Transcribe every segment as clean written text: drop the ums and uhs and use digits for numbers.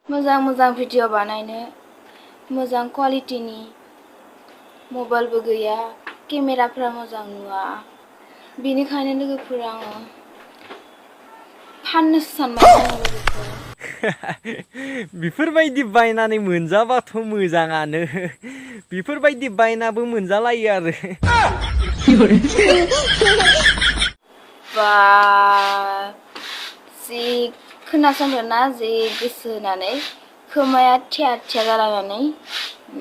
मोजां मोजां भिडिअ बानायनो मोजां क्वालिटिनि मबाइलबो गैया, केमेराफ्रा मोजां नुवा। बेनिखायनो लोगोफोर आङो फाननोसो सानबाय आङो लोगोफोर। बेफोरबायदि बायनानै मोनजाबाथ' मोजाङानो। बेफोरबायदि बायनाबो मोनजालायो आरो। बा जि खोनासंदोंना जि गोसो होनानै खोमाया थिया थिया जालायनानै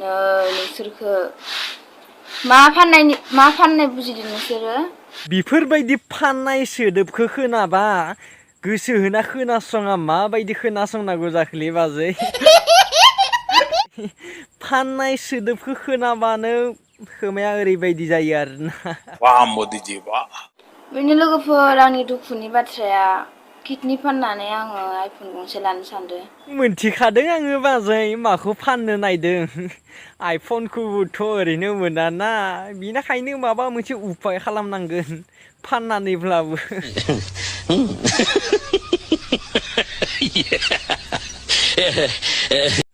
नोंसोरखो मा फाननाय बुजिदों नोंसोरो? बेफोरबायदि फाननाय सोदोबखौ खोनाबा गोसो होना खोनासङा माबायदि खोनासंनांगौ जाखोलै बाजै? फाननाय सोदोबखौ खोनाबानो खोमाया ओरैबायदि जायो आरोना। वाह मोदी जी वाह। बेनो लोगोफोर आंनि दुखुनि बाथ्राया किडनि फाननानै आङो आइफन गंसे लानो सानदों। मोनथिखादों आङो बाजै माखौ फाननो नायदों। आइफनखौबोथ' ओरैनो मोनाना, बिनिखायनो माबा मोनसे उफाय खालामनांगोन फाननानैब्लाबो।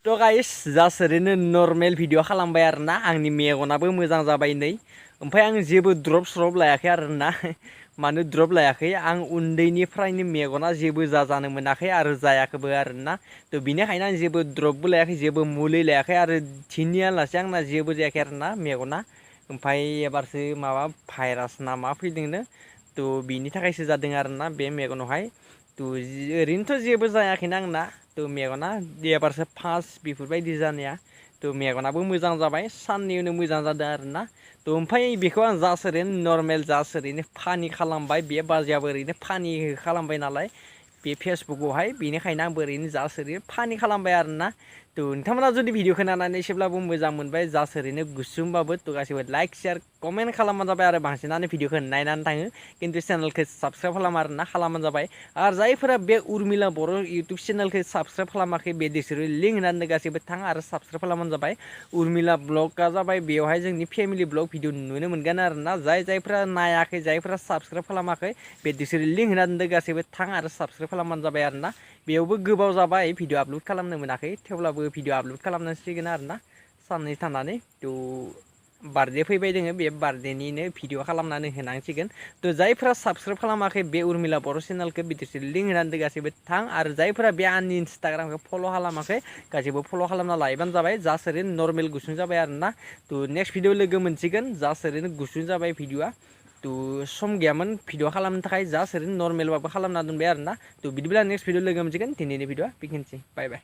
थ' गाइस जास्ट ओरैनो नर्मेल भिडिअ खालामबाय आरोना, आंनि मेगनाबो मोजां जाबाय नै। ओमफ्राय आं जेबो द्रप स्रप लायाखै आरोना। मानो द्रप लायाखै, आं उन्दैनिफ्रायनो मेगना जेबो जाजानो मोनाखै आरो जायाखैबो आरोना। थ' बिनिखायनो आं जेबो द्रपबो लायाखै, जेबो मुलि लायाखै आरो थिनियालासे आंना जेबो जायाखै आरोना मेगना। ओमफ्राय एबारसो माबा भाइरास ना मा फैदोंनो, थ' बिनि थाखायसो जादों आरोना बे मेगनावहाय। थ' ओरैनोथ' जेबो जायाखैना आंना, थ' मेगना एबारसो फार्स्ट बेफोरबायदि जानाया। थ' मेगनाबो मोजां जाबाय, साननै उनाव मोजां जादों आरोना। थ' ओमफ्राय बेखौ आं जास्ट ओरैनो नर्मेल जास्ट ओरैनो फानि खालामबाय, बे बाजैयाबो ओरैनो फानि खालामबाय नालाय बे फेसबुकआवहाय, बेनिखायनो आंबो ओरैनो जास्ट ओरैनो फानि खालामबाय आरोना। थ' नोंथांमोना जुदि भिडिअ खोनानानै एसेब्लाबो मोजां मोनबाय, जास्ट ओरैनो गुसुंबाबो थ' गासिबो लाइक शेयार कमेन्ट खालामबानो जाबाय आरो बांसिनानो भिडिअखौ नायनानै थाङो खिन्थु चेनेलखौ साबसक्राइब खालामा आरोना, खालामबानो जाबाय। आरो जायफोरा बे उर्मिला बर' इउटुब चेनेलखौ साबसक्राइब खालामाखै बे बिसोरो लिंक होनानै गासैबो थां आरो साबसक्राइब खालामबानो जाबाय। उर्मिला ब्लगआ जाबाय बेवहाय जोंनि फेमिलि ब्लग भिडिअ नुनो मोनगोन आरोना। जायफोरा नायाखै, जायफोरा साबसक्राइब खालामाखै बे बिसोरो लिंक होनानै गासैबो थां आरो साबसक्राइब खालामबानो जाबाय आरोना। बेयावबो गोबाव जाबाय भिडिअ आपल'ड खालामनो मोनाखै, थेवब्लाबो भिडिअ आपल'ड खालामनांसिगोन आरोना साननै थानानै। थ' बार्थडे फैबाय दोङो, बे बार्थडेनिनो भिडिअ खालामनानै होनांसिगोन। थ' जायफोरा साबसक्राइब खालामाखै बे उर्मिला बर' चेनेलखौ बिदिसो लिंक होनानै गासैबो थां आरो जायफोरा बे आंनि इन्सटाग्रामखौ फल' खालामाखै गासैबो फल' खालामना लायोबानो जाबाय। जास्ट ओरैनो नर्मेल गुसुं जाबाय आरोना। थ' नेक्स्ट भिडिअ लोगो मोनसिगोन, जास्ट ओरैनो गुसुं जाबाय भिडिअआ। थ' सम गैयामोन भिडिअ खालामनो थाखाय, जास्ट ओरैनो नर्मेलबाबो खालामना दोनबाय आरोना। थ' बिदिब्ला नेक्स्ट भिडिअ लोगो मोनसिगोन, दिनैनि भिडिअआ बेखिनिसै, बाय बाय।